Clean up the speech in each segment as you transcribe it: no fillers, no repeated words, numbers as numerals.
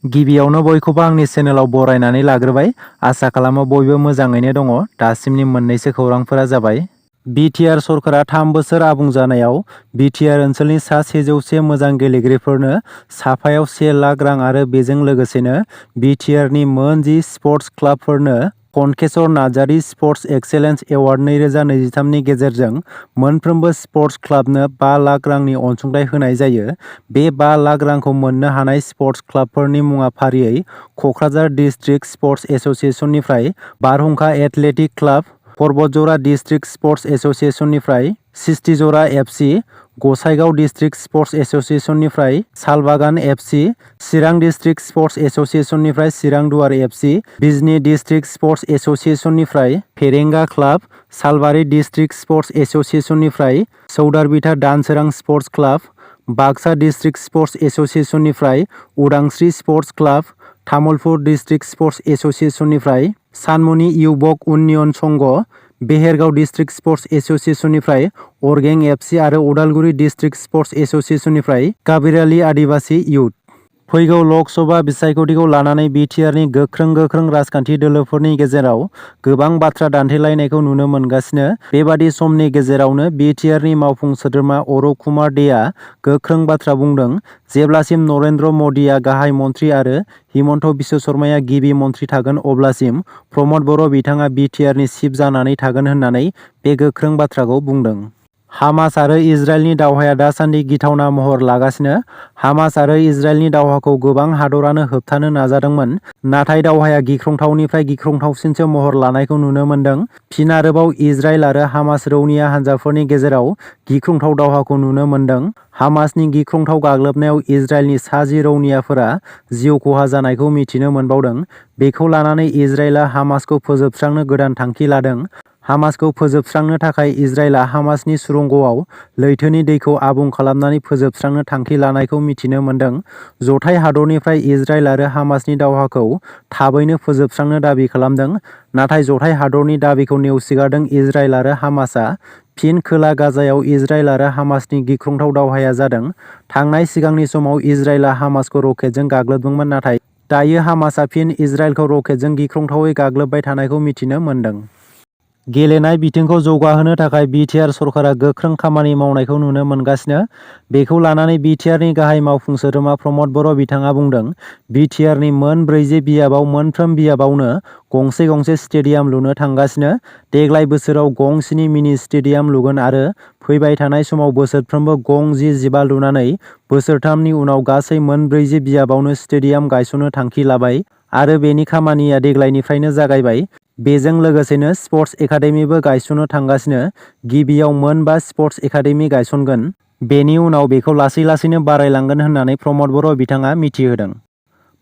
गिबियावनो बयखौबो आंनि चेनेलाव बरायनानै लाग्रोबाय। आसा खालामो बयबो मोजाङैनो दङ। दासिमनि मोननैसो खौरांफोरा जाबाय। BTR सरकारा 3 बोसोर आबुं जानायाव BTR ओनसोलनि सा 100 मोजां गेलेगिरिफोरनो साफायाव 1 लाख रां आरो बेजों लोगोसेनो BTRनि मोन 10 स्पर्टस क्लाबफोरनो Khankeswar Narzary sports excellence award 2023 नि गेजेरजों मोनफ्रोमबो स्पर्टस क्लाबनो 5 लाख रांनि अनसुंथाइ होनाय जायो। बे 5 लाख रांखौ मोननो हानाय स्पर्टस क्लाबफोरनि मुङा फारियै क'क्राझार डिस्ट्रिक्ट स्पर्टस एस'सिएशननिफ्राय Barhungkha athletic club, Parbatjhora district sports एस'सिएशननिफ्राय Sistijhora FC, Gossaigaon district sports एस'सिएशननिफ्राय Salbagan FC, Chirang district sports एस'सिएशननिफ्राय Chirangduar FC, Bijni district sports एस'सिएशननिफ्राय Pherenga club, Salbari district sports एस'सिएशननिफ्राय Soudarbitha Dansorang sports club, Baksa district sports एस'सिएशननिफ्राय Udangshri sports club, Tamulpur district sports एस'सिएशननिफ्राय सानमुनि युवक उन्नयन संघ, बेहेरगाव डिस्ट्रिक्ट स्पर्टस एस'सिएशननिफ्राय अरगें FC आरो उदालगुरि डिस्ट्रिक्ट स्पर्टस एस'सिएशननिफ्राय काबिरालि आदिबासी युथ। फैगौ लक सभा बिसायख'थिखौ लानानै BTRनि गोख्रों राजखान्थि दोलोफोरनि गेजेराव गोबां बाथ्रा दान्थेलायनायखौ नुनो मोनगासिनो। बेबादि समनि गेजेरावनो BTRनि मावफुं सोद्रोमा अरुप कुमार देआ गोख्रों बाथ्रा बुंदों। जेब्लासिम नरेन्द्र मदिआ गाहाय मन्थ्रि आरो हिमन्त बिश्व शर्माया गिबि मन्थ्रि थागोन अब्लासिम प्रमद बर' बिथाङा BTRनि चिफ जानानै थागोन होननानै बे गोख्रों बाथ्राखौ बुंदों। हामास आरो इजराइलनि दावहाया दासान्दि गिथावना महर लागासिनो। हामास आरो इजराइलनि दावहाखौ गोबां हादरानो होबथानो नाजादोंमोन, नाथाय दावहाया गिख्रंथावनिफ्राय गिख्रंथावसिनसो महर लानायखौ नुनो मोन्दों। फिन आरोबाव इजराइल आरो हामास रौनिया हान्जाफोरनि गेजेराव गिख्रंथाव दावहाखौ नुनो मोन्दों। हामासनि गिख्रंथाव गाग्लोबनायाव इजराइलनि सा 10 रौनियाफोरा जिउ खहा जानायखौ मिथिनो मोनबावदों। बेखौ लानानै इजराइलआ हामासखौ फोजोबस्रांनो गोदान थांखि लादों। हामासखौ फोजोबस्रांनो थाखाय इजराइलआ हामासनि सुरंगआव लैथोनि दैखौ आबुं खालामनानै फोजोबस्रांनो थांखि लानायखौ मिथिनो मोन्दों। जथाय हादरनिफ्राय इजराइल आरो हामासनि दावहाखौ थाबैनो फोजोबस्रांनो दाबि खालामदों, नाथाय जथाय हादरनि दाबिखौ नेवसिगारदों इजराइल आरो हामासआ। फिन खोला गाजायाव इजराइल आरो हामासनि गिख्रंथाव दावहाया जादों। थांनाय सिगांनि समाव इजराइलआ हामासखौ रकेटजों गाग्लोबदोंमोन, नाथाय दायो हामासआ फिन इजराइलखौ रकेटजों गिख्रंथावै गाग्लोबबाय थानायखौ मिथिनो मोन्दों। गेलेनाय बिथिंखौ जौगाहोनो थाखाय BTR सरकारा गोख्रों खामानि मावनायखौ नुनो मोनगासिनो। बेखौ लानानै BTRनि गाहाय मावफुं सोद्रोमा प्रमद बर' बिथाङा बुंदों। BTRनि मोन 40 बियाबाव मोनफ्रोम बियाबावनो गंसे स्टेडियाम लुनो थांगासिनो। देग्लाय बोसोराव गं 7 मिनि स्टेडियाम लुगोन आरो फैबाय थानाय समाव बोसोरफ्रोमबो गं 10-15 लुनानै बोसोरथामनि उनाव गासै मोन 40 बियाबावनो स्टेडियाम गायसननो थांखि लाबाय आरो बेनि खामानिया देग्लायनिफ्रायनो जागायबाय। बेजों लोगोसेनो स्पर्टस एकाडेमिबो गायसननो थांगासिनो। गिबियाव मोन 5 स्पर्टस एकाडेमि गायसनगोन। बेनि उनाव बेखौ लासैनो बारायलांगोन होननानै प्रमद बर' बिथाङा मिथिहोदों।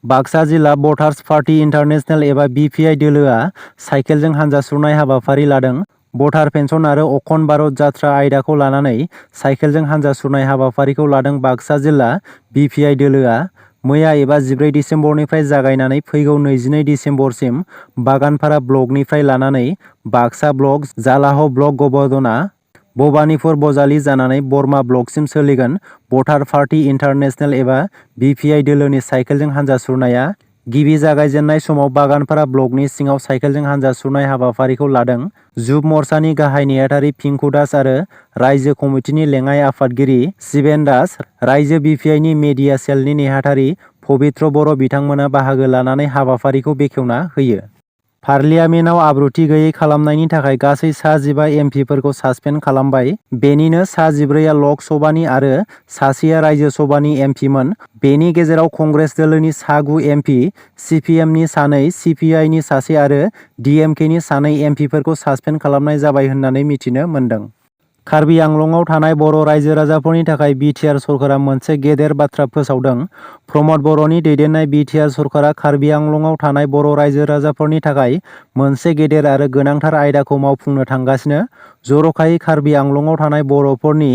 बाक्सा जिल्ला भटार्स पार्टी इन्टारनेशनेल एबा BPI दोलोआ साइकेलजों हानजा सुरनाय हाबाफारि लादों। भटार पेन्सन आरो अखन भारत जात्रा आयदाखौ लानानै साइकेलजों हानजा सुरनाय हाबाफारिखौ लादों बाक्सा जिल्ला BPI दोलोआ। मैया एबा 14 दिसेम्बरनिफ्राय जागायनानै फैगौ 22 दिसेम्बरसिम बागानपारा ब्लकनिफ्राय लानानै बाक्सा ब्लक, जालाह ब्लक, गबदना, भबानिपुर बजालि जानानै बरमा ब्लकसिम सोलिगोन। भटार पार्टी इन्टारनेशनेल एबा BPI दोलोनि साइकेलजों हानजा सुरनाया गिबि जागायजेननाय समाव बागानपारा ब्लकनि सिङाव साइकेलजों हानजा सुरनाय हाबाफारिखौ लादों। जुब मर्चानि गाहाय नेहाथारि पिंकु दास आरो रायजो कमिटिनि लेङाइ आफादगिरि शिबेन दास, रायजो BPIनि मेडिया सेलनि नेहाथारि पबित्र बर' बिथांमोना बाहागो लानानै हाबाफारिखौ बेखेवना होयो। पार्लियामेन्टआव आब्रुथि गैयै खालामनायनि थाखाय गासै सा 15 MPफोरखौ सासपेन्ड खालामबाय। बेनिनो सा 14आ लक सभानि आरो सासेया रायजो सभानि MPमोन। बेनि गेजेराव कंग्रेस दोलोनि सा 9 MP, CPMनि 2, CPIनि 1 आरो DMKनि 2 MPफोरखौ सासपेन्ड खालामनाय जाबाय होननानै मिथिनो मोन्दों। कार्बि आंलंआव थानाय बर' रायजो राजाफोरनि थाखाय BTR सरकारा मोनसे गेदेर बाथ्रा फोसावदों। प्रमद बर'नि दैदेननाय BTR सरकारा कार्बि आंलंआव थानाय बर' रायजो राजाफोरनि थाखाय मोनसे गेदेर आरो गोनांथार आयदाखौ मावफुंनो थांगासिनो। जर'खायै कार्बि आंलंआव थानाय बर'फोरनि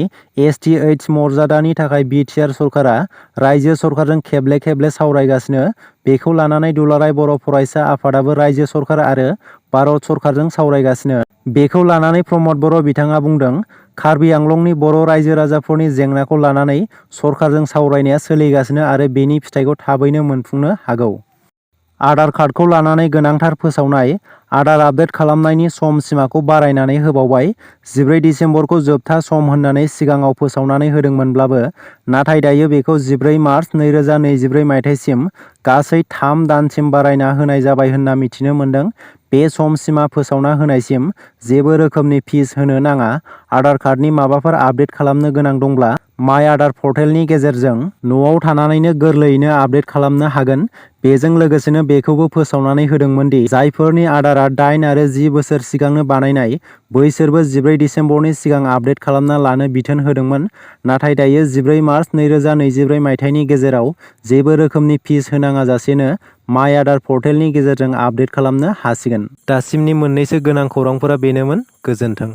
STH मर्यादानि थाखाय BTR सरकारा रायजो सरकारजों खेबले सावरायगासिनो। बेखौ लानानै दुलाराय बर' फरायसा आफादाबो रायजो सरकार आरो भारत सरकारजों सावरायगासिनो। बेखौ लानानै प्रमद बर' बिथाङा बुंदों, कार्बि आंलंनि बर' रायजो राजाफोरनि जेंनाखौ लानानै सरकारजों सावरायनाया सोलिगासिनो आरो बेनि फिथाइखौ थाबैनो मोनफुंनो हागौ। आधार कार्डखौ लानानै गोनांथार फोसावनाय। आधार आपडेट खालामनायनि सम सिमाखौ बारायनानै होबावबाय। 14 दिसेम्बरखौ जोबथा सम होननानै सिगाङाव फोसावनानै होदोंमोनब्लाबो नाथाय दायो बेखौ 14 मार्च 2024 मायथाइसिम गासै 3 दानसिम बारायना होनाय जाबाय होनना मिथिनो मोन्दों। बे सम सिमा फोसावना होनायसिम जेबो रोखोमनि फिस होनो नाङा। आधार कार्डनि माबाफोर आपडेट खालामनो गोनां दंब्ला माइ आधार पर्टेलनि गेजेरजों न'आव थानानैनो गोरलैयैनो आपडेट खालामनो हागोन। बेजों लोगोसेनो बेखौबो फोसावनानै होदोंमोन दि जायफोरनि आधारआ 8 आरो 10 बोसोर सिगांनो बानायनाय बैसोरबो 14 दिसेम्बरनि सिगां आपडेट खालामना लानो बिथोन होदोंमोन। नाथाय दायो 14 मार्च 2024 मायथाइनि गेजेराव जेबो रोखोमनि फिस होनाङाजासेनो माइ आधार पर्टेलनि गेजेरजों आपडेट खालामनो हासिगोन। दासिमनि मोननैसो गोनां खौरांफोरा बेनोमोन। गोजोन्थों।